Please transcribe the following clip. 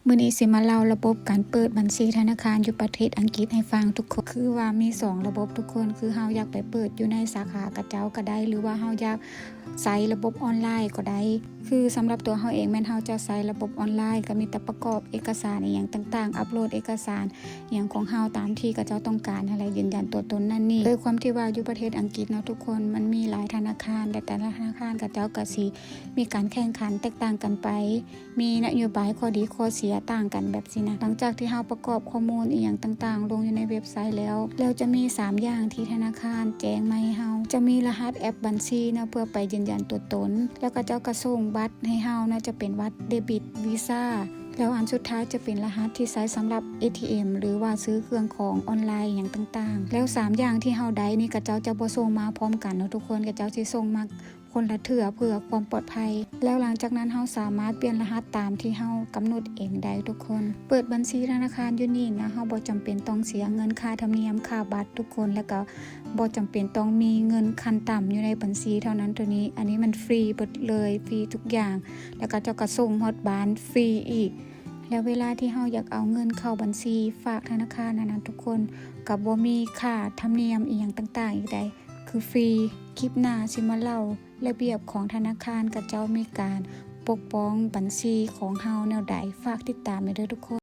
ມື້ນີ້ຊິມາເລົ່າລະບົບການເປີດບັນຊີທະນາຄານຢູ່ປະເທດອັງກິດໃຫ້ຟັງທຸກຄົນ. ຄືວ່າມີສອງລະບົບທຸກຄົນ, ຄືເຮົາຢາກໄປເປີດຢູ່ໃນສາຂາຂະເຈົ້າກໍໄດ້ ຫຼືວ່າເຮົາຢາກໃຊ້ລະບົບອອນລາຍກໍໄດ້. ຄືສຳລັບຕົວເຮົາເອງແມ່ນເຮົາຈະໃຊ້ລະບົບອອນລາຍ, ກໍມີແຕ່ປະກອບເອກະສານອີ່ຫຍັງຕ່າງໆ, ອັບໂຫຼດເອກະສານອີ່ຫຍັງຂອງເຮົາຕາມທີ່ຂະເຈົ້າຕ້ອງການຫັ້ນແຫຼະ, ຢືນຢັນຕົວຕົນນັ້ນນີ້. ດ້ວຍຄວາມທີ່ວ່າຢູ່ປະເທດອັງກິດເນາະທຸກຄົນ, ມັນມີຫຼາຍທະນາຄານ ແຕ່ແຕ່ລະທະນາຄານຂະເຈົ້າກໍຊິມີການແຂ່ງຂັນແຕກຕ່າງກັນໄປ. ມີນະໂຍບາຍຂໍ້ດີຂໍ້ເສຍຕ່າງກັນແບບຊີ້ນະ. ຫຼັງຈາກທີ່ເຮົາປະກອບຂໍ້ມູນອີ່ຫຍັງຕ່າງໆລົງຢູ່ໃນເວັບໄຊແລ້ວ, ແລ້ວຈະມີສາມຢ່າງທີ່ທະນາຄານແຈ້ງມາໃຫ້ເຮົາ. ຈະມີລະຫັດແອັບບັນຊີເນາະ ເພື່ອໄປຢືນຢັນຕົວຕົນ, ແລ້ວເຂົາເຈົ້າກໍສົ່ງບັດໃຫ້ເຮົາເນາະ, ຈະເປັນບັດເດບິດ, ວີຊາ, ແລ້ວອັນສຸດທ້າຍຈະເປັນລະຫັດທີ່ໃຊ້ສຳລັບເອທີເອັມ ຫຼືວ່າຊື້ເຄື່ອງຂອງອອນລາຍອີ່ຫຍັງຕ່າງໆ. ແລ້ວສາມຢ່າງທີ່ເຮົາໄດ້ນີ້ ເຂົາເຈົ້າຈະບໍ່ສົ່ງມາພ້ອມກັນເນາະທຸກຄົນ, ເຂົາເຈົ້າຊິສົ່ງມາ ຄົນລະເທື່ອເພື່ອຄວາມປອດໄພ. ແລ້ວຫຼັງຈາກນັ້ນເຮົາສາມາດປ່ຽນລະຫັດຕາມທີ່ເຮົາກຳນົດເອງໄດ້ທຸກຄົນ. ເປີດບັນຊີທະນາຄານຢູ່ນີ້ນະ, ເຮົາບໍ່ຈຳເປັນຕ້ອງເສຍເງິນຄ່າທຳນຽມ, ຄ່າບັດທຸກຄົນ, ແລ້ວກໍບໍ່ຈຳເປັນຕ້ອງມີເງິນຂັ້ນຕ່ຳຢູ່ໃນບັນຊີເທົ່ານັ້ນເທົ່ານີ້. ອັນນີ້ມັນຟຣີເບິດເລີຍ, ຟຣີທຸກຢ່າງ, ແລ້ວກໍເຂົາເຈົ້າກໍສົ່ງຮອດບ້ານຟຣີອີກ. ແລ້ວເວລາທີ່ເຮົາຢາກເອົາເງິນເຂົ້າບັນຊີຝາກທະນາຄານນັ້ນນະທຸກຄົນ, ກໍບໍ່ມີຄ່າທຳນຽມອີ່ຫຍັງຕ່າງໆອີກໃດ, ຄືຟຣີ. ຄລິບໜ້າຊິມາເລົ່າ ລະບຽບຂອງທະນາຄານ ເຂົາເຈົ້າມີການປົກປ້ອງບັນຊີຂອງເຮົາແນວໃດ, ຝາກຕິດຕາມແດ່ເດີທຸກຄົນ.